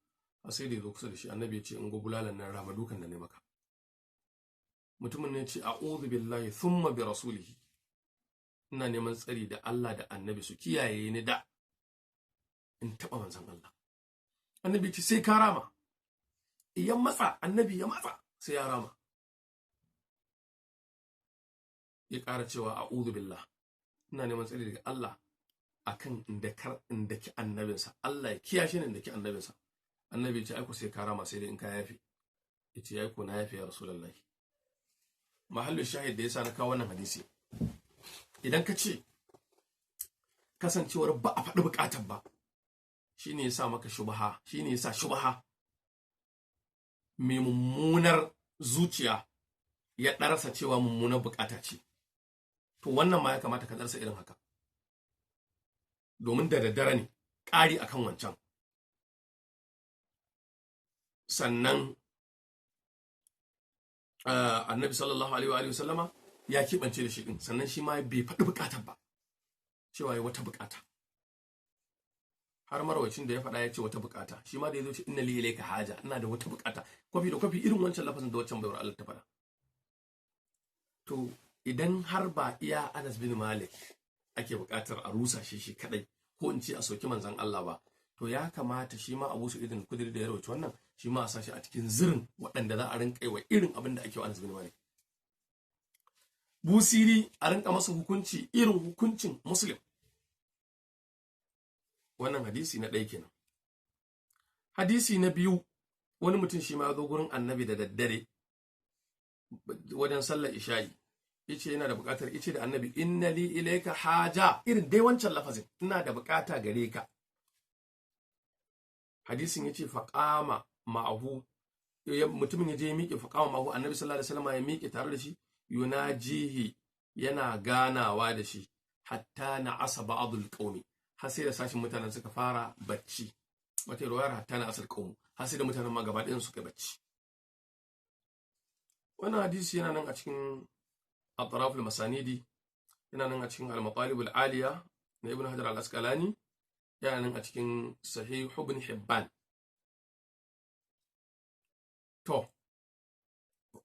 a sai da ya zo kusa da shi, annabi ya ce in go bulalan nan, rama dukan da ne maka. Mutumin ne ya ce a'udhu billahi thumma bi rasulihi, ina neman tsari da Allah da annabi su kiyaye ni da in taba manzon Allah. Annabi ya ce sai ka rama. Ya matsa, annabi ya matsa sai ya rama. Ya ƙara cewa a'udhu billah, ina neman tsari daga Allah akan indakar indaki annabinsa, Allah ya kiyashe ni indaki annabinsa. Annabi ya ce aiko sai ka rama, sai dai in ka yafe. Ya ce aiko na yafe ya rasulullahi. Mahallin shahid da yasa na kawo wannan hadisi, idan ka ce kasancewar ba a faɗi buƙatar ba shine yasa maka shubha, shine yasa shubha mai mummunar zuciya ya ɗarsa cewa mummunar buƙata ce, to wannan ma ya kamata ka ɗarsa irin haka, domin da daddare ne, ƙari akan wancan. Sannan annabi sallallahu alaihi wa sallama ya keɓance da shi ɗin, sannan shi ma bai faɗi buƙatar ba, cewa ya wata buƙata. Har marwacin da ya faɗa ya ce wata buƙata, shi ma da ya zo ce inna li ilayka haja, ina da wata buƙata, kwafi da kwafi irin wancan lafazin da wancan baiwar Allah ta faɗa. To idan har ba iya Anas bin Malik ake buƙatar a rusa shi shi kadai, ko in ce a soki manzon Allah ba, to ya kamata shi ma Abu Sa'id al-Khudri da ya rawaito wannan, shi ma a sa shi a cikin zirin waɗanda za a rinƙa yi wa irin abin da ake wa Anas bin Malik. Busiri a rinƙa masa hukunci irin hukuncin Muslim. Wannan hadisi na ɗaya kenan. Hadisi na biyu, wani mutum shi ma ya zo gurin annabi da daddare wajen sallar isha'i, yace yana da buƙatar, yace da annabi inna li ilayka haja, irin dai wancan lafazin, ina da buƙata gare ka. Hadisin yace faqama ma'ahu, mutumin ya je ya miƙe, faqama ma'ahu, annabi sallallahu alaihi wasallam ya miƙe tare da shi, yunajihi, yana ganawa da shi, hatta na asa ba'dul qaumi, har sai da sashin mutanen suka fara bacci. Wata ruwayar hatta na asal qaumu, har sai da mutanen ma gaba ɗayan suka bacci. Wannan hadisi yana nan a cikin Atraf al-Masanidi, yana nan a cikin Al-Matalib al-Aliya na Ibn Hajar al-Asqalani, yana nan a cikin Sahih Ibn Hibban. To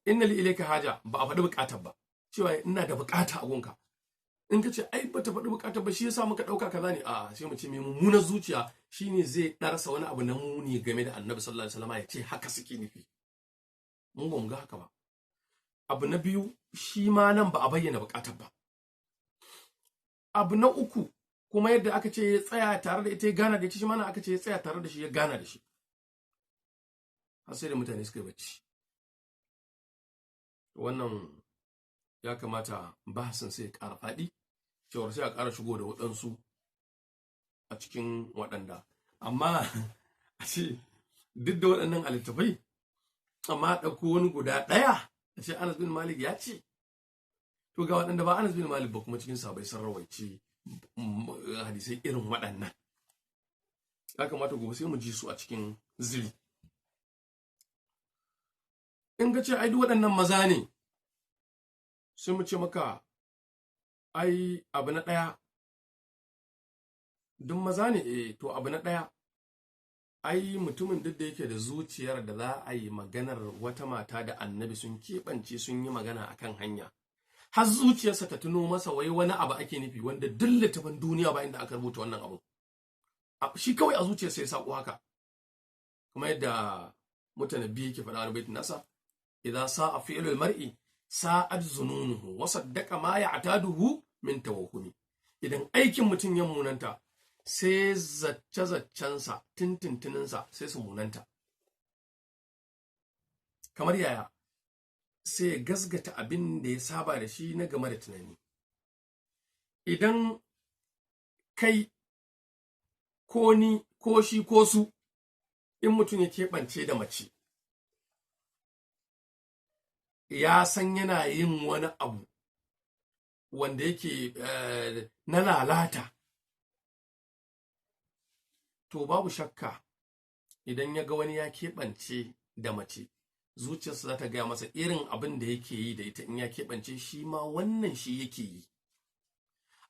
inna li ilayka haja, ba a faɗi buƙatar ba, cewa ina da buƙata a gunka. In ka ce ai bata faɗi buƙatar ba, shi yasa muka ɗauka kaza ne, a sai mu ce mai mummunar zuciya shine zai ɗarsa wani abu na muni game da annabi sallallahu alaihi wasallam ya ce haka suke nufi. Mun ba mu ga haka ba. Abu na biyu, shi ma nan ba a bayyana buƙatar ba. Abu na uku kuma, yadda aka ce ya tsaya tare da ita ya gana da ita, shi ma nan aka ce ya tsaya tare da shi ya gana da shi har sai da mutane suka yi bacci. Wannan ya kamata bahasin sai ya ƙara faɗi, cewar sai a ƙara shigo da waɗansu a cikin waɗanda, amma a ce duk da waɗannan littattafai, amma a ɗauko wani guda ɗaya a ce Anas bin Malik ya ce. To ga waɗanda ba Anas bin Malik ba kuma cikin sahabbai sun rawaici hadisai irin waɗannan. Ya kamata gobe sai mu ji su a cikin ziri. In ka ce ai duk waɗannan maza ne, sai mu ce maka ai abu na ɗaya duk maza ne. Eh, to abu na ɗaya, ai mutumin duk da yake da zuciyar da za a yi maganar wata mata da annabi sun keɓance sun yi magana akan hanya, har zuciyarsa ta tuno masa wai wani abu ake nufi, wanda duk littafin duniya ba inda aka rubuta wannan abu, shi kawai a zuciyarsa ya sako haka. Kuma yadda Mutanabbi yake faɗa wani baitin nasa, idza sa'a fi'lul mar'i sa'at zununuhu wa saddaqa ma ya'taduhu min tawahhumi. Idan aikin mutum ya munanta, sai zacce-zaccensa, tintintininsa sai su munanta. Kamar yaya? Sai ya gasgata abin da ya saba da shi na game da tunani. Idan kai ko ni ko shi ko su, in mutum ya keɓance da mace, ya san yana yin wani abu wanda yake na lalata, to babu shakka idan ya ga wani ya keɓance da mace, zuciyarsa za ta gaya masa irin abin da yake yi da ita in ya keɓance, shi ma wannan shi yake yi.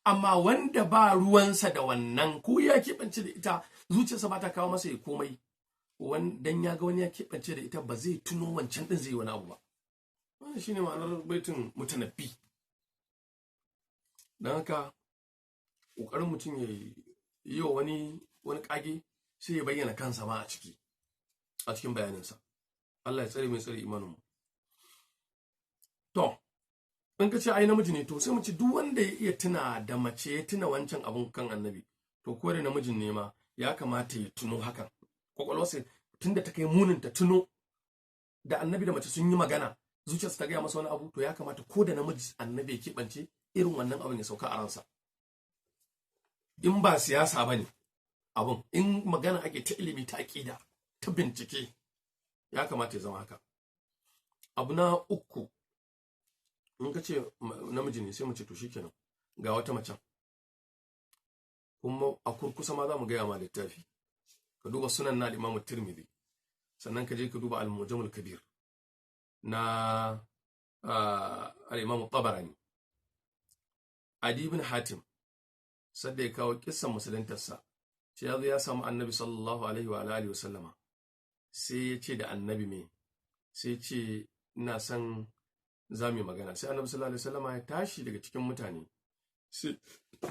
Amma wanda ba ruwansa da wannan, ko ya keɓance da ita, zuciyarsa ba ta kawo masa ya komai, dan ya ga wani ya keɓance da ita, ba zai tuno wancan ɗin zai yi wani abu ba. Wannan shine ma'anar baitin Mutanabbi. Don haka ƙoƙarin mutum ya yi wa wani wani ƙage, sai ya bayyana kansa ma a ciki, a cikin bayaninsa. Allah ya tsare mai tsare imaninmu. To in ka ce ai namiji ne, to sai mu ci duk wanda ya iya tuna da mace ya tuna wancan abun kan annabi, to ko da namijin ne ma ya kamata ya tuno hakan. Kwakwalwarsa tunda ta kai munin ta tuno da annabi da mace sun yi magana, zuciyarsa ta gaya masa wani abu, to ya kamata ko da namiji annabi ya keɓance, irin wannan abin ya sauka a ransa. In ba siyasa ba ne abun, in magana ake ta ilimi, ta aƙida, ta bincike, ya kamata ya zama haka. Abu na uku, in ka ce namiji ne, sai mu ce to shikenan, ga wata macen kuma a kurkusa ma za mu gaya ma littafi, ka duba Sunan na Imamu Tirmidhi. Sannan ka je ka duba Al-Mujamul Kabir na al-Imam Tabarani. Adi ibn Hatim sadda ya kawo kissan musuluntarsa, sai ya zo ya samu Annabi sallallahu alaihi wa alihi wa sallama, sai ya ce da Annabi me, sai ya ce ina son za mu yi magana. Sai Annabi sallallahu alaihi wa sallama ya tashi daga cikin mutane, sai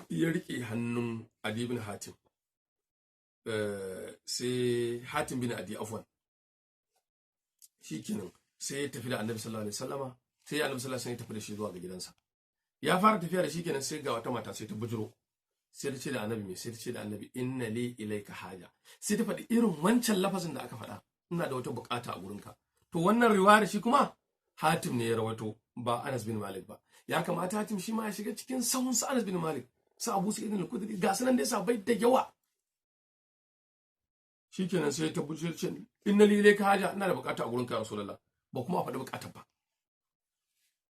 ya rike hannun Adi ibn Hatim, sai Hatim bin Adi afwan, shikenan sai ya tafi da Annabi sallallahu alaihi wasallama, sai Annabi sallallahu alaihi wasallam ya tafi da shi zuwa ga gidansa. Ya fara tafiya da shi kenan, sai ga wata mata sai ta bujuro, sai ta ce da Annabi me, sai ta ce da Annabi inna li ilayka haja, sai ta faɗi irin wancan lafazin da aka faɗa, ina da wata bukata a gurinka. To wannan riwayar shi kuma Hatim ne ya rawaito, ba Anas bin Malik ba. Ya kamata Hatim shi ma ya shiga cikin sahun su Anas bin Malik, su Abu Sa'id al-Khudri, ga sunan dai sabai da yawa. Shikenan sai ta bujuro ce inna li ilayka haja, ina da bukata a gurinka ya Rasulullah, ba kuma a faɗi bukatar ba.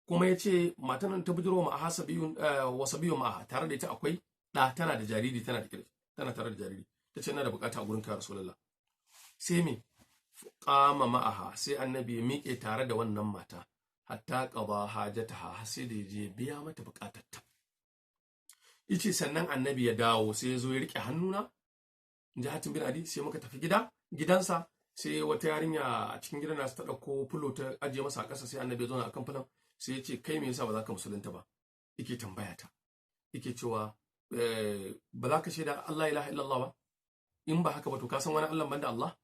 Kuma ya ce matan nan ta bujuro ma hasabiyun wasabiyun ma, tare da ita akwai ɗa, tana da jariri, tana da kirki, tana tare da jariri. Ta ce ina da bukata a gurinka ya Rasulullah. Sai me qama ma'aha, sai Annabi ya miƙe tare da wannan mata hatta qada hajataha, sai da je biya mata bukatarta. Yace sannan Annabi ya dawo, sai ya zo ya rike hannuna, inji Hatim bin Adi, sai muka tafi gidansa. Sai wata yarinya a cikin gidan nasu ta ɗauko fulo ta ajiye masa a ƙasa, sai Annabi ya zauna akan fulon, sai ya ce kai me yasa ba za ka musulunta ba? Yake tambaya ta, yake cewa ba za ka shaida Allah ilaha illallah ba? In ba haka ba to ka san wani Allah banda Allah?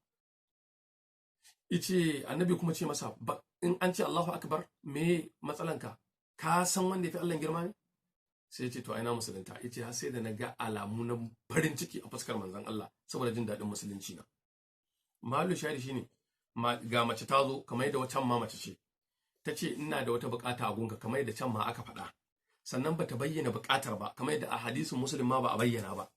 Yace Annabi kuma ce masa in an ce Allahu akbar me matsalanka? Ka san wanda yafi Allah girma ne? Sai ya ce to ai na musulunta. Yace har sai da na ga alamu na farin ciki a fuskar manzon Allah saboda jin daɗin musulunci na. Mahallu shahidi shine ga mace ta zo, kamar yadda wacan ma mace ce ta ce ina da wata bukata a gunka, kamar yadda can ma aka faɗa. Sannan bata bayyana bukatar ba, kamar yadda a hadisin Muslim ma ba a bayyana ba.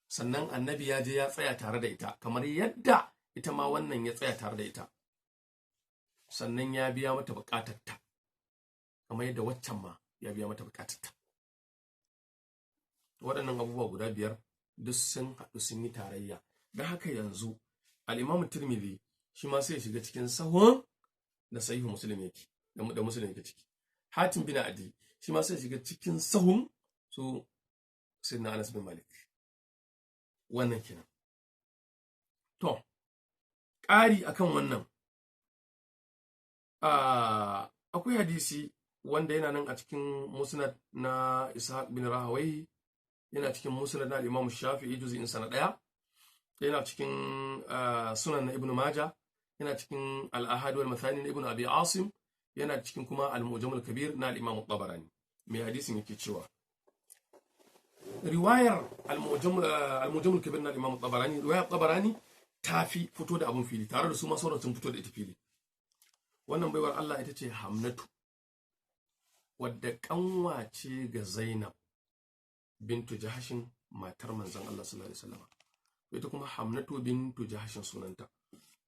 Sannan Annabi ya je ya tsaya tare da ita, kamar yadda ita ma wannan ya tsaya tare da ita. Sannan ya biya mata bukatar ta, kamar yadda waccan ma ya biya mata bukatar ta. Waɗannan abubuwa guda biyar duk sun haɗu sun yi tarayya. Don haka yanzu al-Imam Tirmidhi shi ma sai ya shiga cikin sahun da Sahihu Muslim yake, da Muslim yake ciki. Hatim bin Adi shi ma sai ya shiga cikin sahun su Sayyidina Anas bin Malik. Wannan kenan. To, ƙari akan wannan, akwai hadisi wanda yana nan a cikin Musnad na Ishaq bin Rahawai, yana cikin Musnad na Imam Shafi'i juz'in sa na 1, yana cikin Sunan na Ibn Majah, yana cikin Al-Ahad wal Mathani na Ibn Abi Asim, yana cikin kuma Al-Mu'jam al-Kabir na al-Imam Tabarani. Mai hadisin yake cewa, riwayar Al-Mu'jam al-Kabir na al-Imam Tabarani, riwayar Tabarani ta fi fito da abun fili, tare da su ma sauran sun fito da ita fili. Wannan baiwar Allah ita ce Hamnatu, wadda kanwa ce ga Zainab bintu Jahashin, matar manzon Allah sallallahu alaihi wasallam. Ita kuma Hamnatu bintu Jahashin sunanta.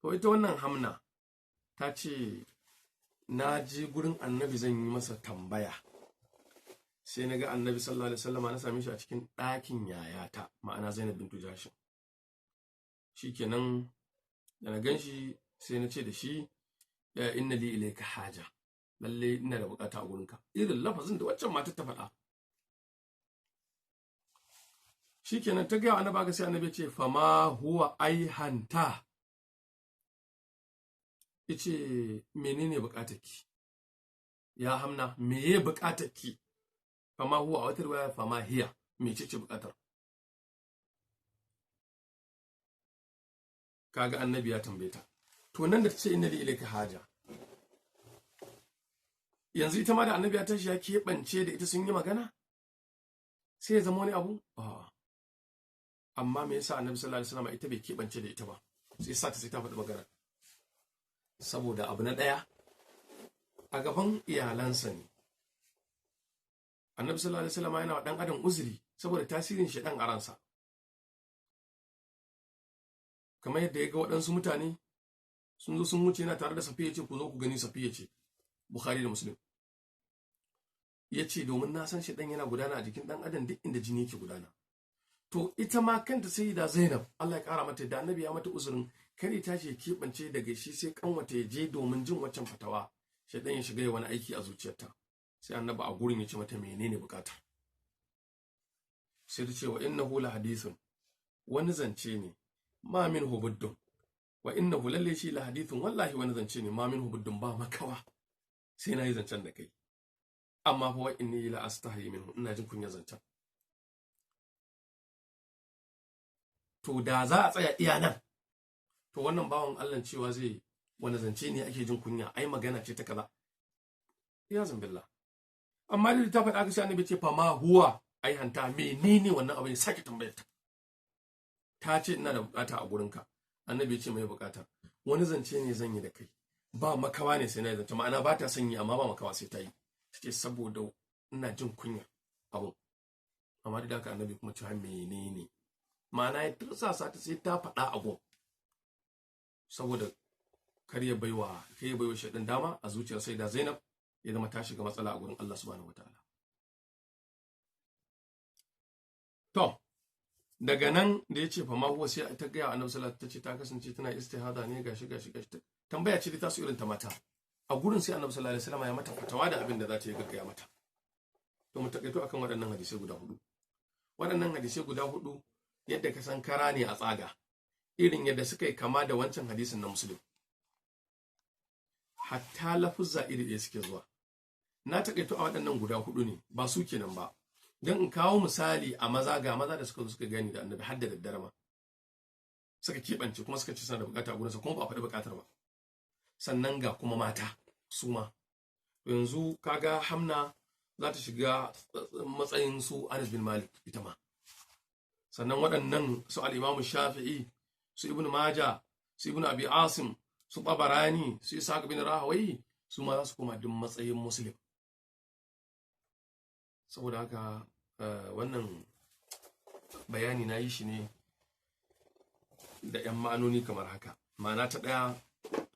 To ita wannan Hamna ta ce na je gurin Annabi zan yi masa tambaya, sai na ga Annabi sallallahu alaihi wasallam, na same shi a cikin ɗakin yayata, ma'ana Zainab bintu Jahashin. Shikenan da na gan shi sai na ce da shi inna li ilayka haja, lalle ina da bukata a gurinka, irin lafazin da waccan matar ta faɗa. Shikenan ta gaya Annabi, sai Annabi ce fama huwa aihanta, yace menene bukatarki ya Hamna, meye bukatarki? Fama huwa, a wata riwaya fama hiya, mecece bukatar? Kaga Annabi ya tambaye ta. To nan da ta ce inna li ilayka haja, yanzu ita ma da Annabi ya tashi ya keɓance da ita sun yi magana, sai ya zama wani abu. Amma me yasa Annabi sallallahu alaihi wasallam ita bai keɓance da ita ba, sai sa ta sai ta faɗi magana? Saboda abu na ɗaya, a gaban iyalansa ne. Annabi sallallahu alaihi wasallam yana wa ɗan adam uzuri saboda tasirin shedan a ransa. Kamar yadda ya ga waɗansu mutane sun zo sun wuce yana tare da Safiya, ce ku zo ku gani Safiya ce, Bukhari da Muslim. Ya ce domin na san shedan yana gudana a jikin ɗan adam duk inda jini yake gudana. To ita ma kanta sai da Zainab, Allah ya kara mata da, Annabi ya mata uzurin Kare ta ce keɓance daga shi sai kanwata ya je domin jin waccan fatawa, shaidan ya shiga ya wani aiki a zuciyarta. Sai annabi a gurin ya ce mata menene bukata? Sai ta ce wa innahu la hadithun, wani zance ne, ma min hubuddun, wa innahu lalle shi la hadithun, wallahi wani zance ne, ma min hubuddun, ba makawa sai na yi zancen da kai, amma fa wa inni la astahi minhu, ina jin kunyar zancen. To da za a tsaya iya nan, to wannan bawan Allah cewa zai wani zance ne ake jin kunya, ai magana ce ta kaza, ya zambillah. Amma da ta faɗa aka sai annabi ce fa ma huwa, ai hanta menene wannan abin, sake tambayar ta. Ta ce ina da bukata a gurinka, annabi ya ce mai bukata, wani zance ne zan yi da kai, ba makawa ne sai na yi zance, ma'ana ba ta son yi amma ba makawa sai ta yi. Ta ce saboda ina jin kunya abun. Amma da haka annabi kuma cewa menene, ma'ana ya tursasa ta sai ta faɗa a gun, saboda kar ya baiwa shaidan dama a zuciyar sai da Zainab ya zama ta shiga matsala a gurin Allah subhanahu wataala. To daga nan da ya ce fa ma huwa, sai ta gaya annabi sallallahu alaihi wasallam, ta ce ta kasance tana istihada ne, gashi gashi gashi, tambaya ce ta su irin ta mata a gurin. Sai annabi sallallahu alaihi wasallam ya mata fatawa da abin da za ta yi gaggaya mata. To mu takaito akan waɗannan hadisai guda hudu. Waɗannan hadisai guda hudu yadda ka san kara ne a tsaga, irin yadda suka yi kama da wancan hadisin na Muslim, hatta lafuzza iri ɗaya suke zuwa. Na takaito a waɗannan guda hudu ne, ba su kenan ba, don in kawo misali a maza, ga maza da suka zo suka gani da annabi har da daddare ma suka keɓance kuma suka ce suna da bukata a gurinsa, kuma ba a faɗi bukatar ba. Sannan ga kuma mata su ma yanzu kaga Hamna za ta shiga matsayin su Anas bin Malik ita ma. Sannan waɗannan su al-Imam Shafi'i, su Ibn Majah, su Ibn Abi Asim, su Tabarani, su Ishaq bin Rahawai, su ma za su koma duk matsayin Muslim. Saboda haka wannan bayani na yi shi ne da 'yan ma'anoni kamar haka. Ma'ana ta ɗaya,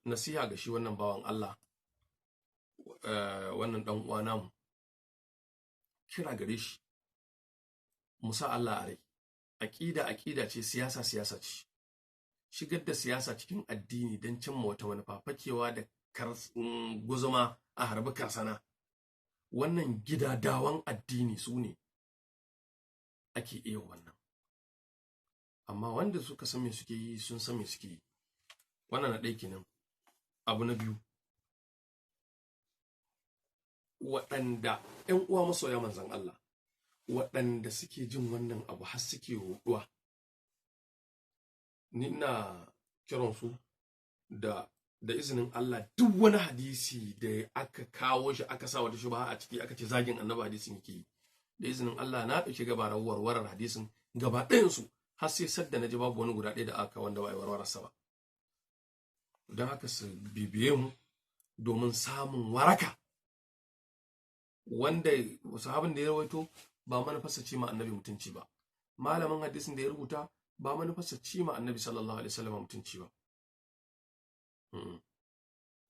nasiha ga shi wannan bawan Allah, wannan ɗan uwa namu, kira gare shi, musa Allah a rai. Aƙida aƙida ce, siyasa siyasa ce. Shigar da siyasa cikin addini don cimma wata manufa, fakewa da guzuma a harbi karsana, wannan gidadawan addini su ne ake iya wannan. Amma wanda suka san me suke yi sun san me suke yi. Wannan na ɗaya kenan. Abu na biyu, waɗanda ƴan uwa masoya manzon Allah, waɗanda suke jin wannan abu har suke roɗuwa, ni ina kiran su da izinin Allah, duk wani hadisi da aka kawo shi aka sa wata shubha a ciki aka ce zagin annabi hadisin yake yi, da izinin Allah na ɗauki gabarar warwarar hadisin gaba ɗayan su har sai sadda na ji babu wani guda ɗaya da aka wanda ba a warwararsa ba. Don haka su bibiye mu domin samun waraka. Wanda sahabin da ya rawaito ba manufarsa ce ma annabi mutunci ba, malamin hadisin da ya rubuta ba manufarsa ce ma annabi sallallahu alaihi wasallam mutunci ba.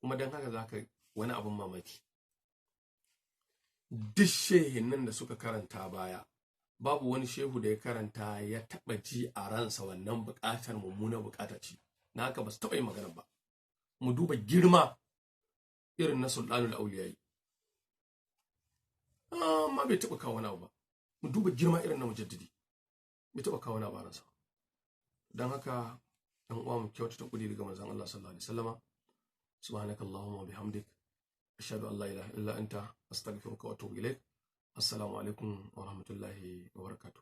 Kuma don haka za ka wani abin mamaki, duk shehin nan da suka karanta baya, babu wani shehu da ya karanta ya taɓa ji a ransa wannan buƙatar mummunar buƙata ce, na haka ba su taɓa yin magana ba. Mu duba girma irin na Sultanul Auliyai, amma bai taɓa kawo wani abu ba. Mu duba girma irin na Mujaddidi, bai taɓa kawo wani abu a ransa. Don haka ɗan uwa mu kyautata kudi daga manzon Allah sallallahu alaihi wasallama. Subhanakallahumma wa bihamdik, ashhadu an la ilaha illa anta, astaghfiruka wa atubu ilaik. Assalamu alaikum wa rahmatullahi wa barakatuh.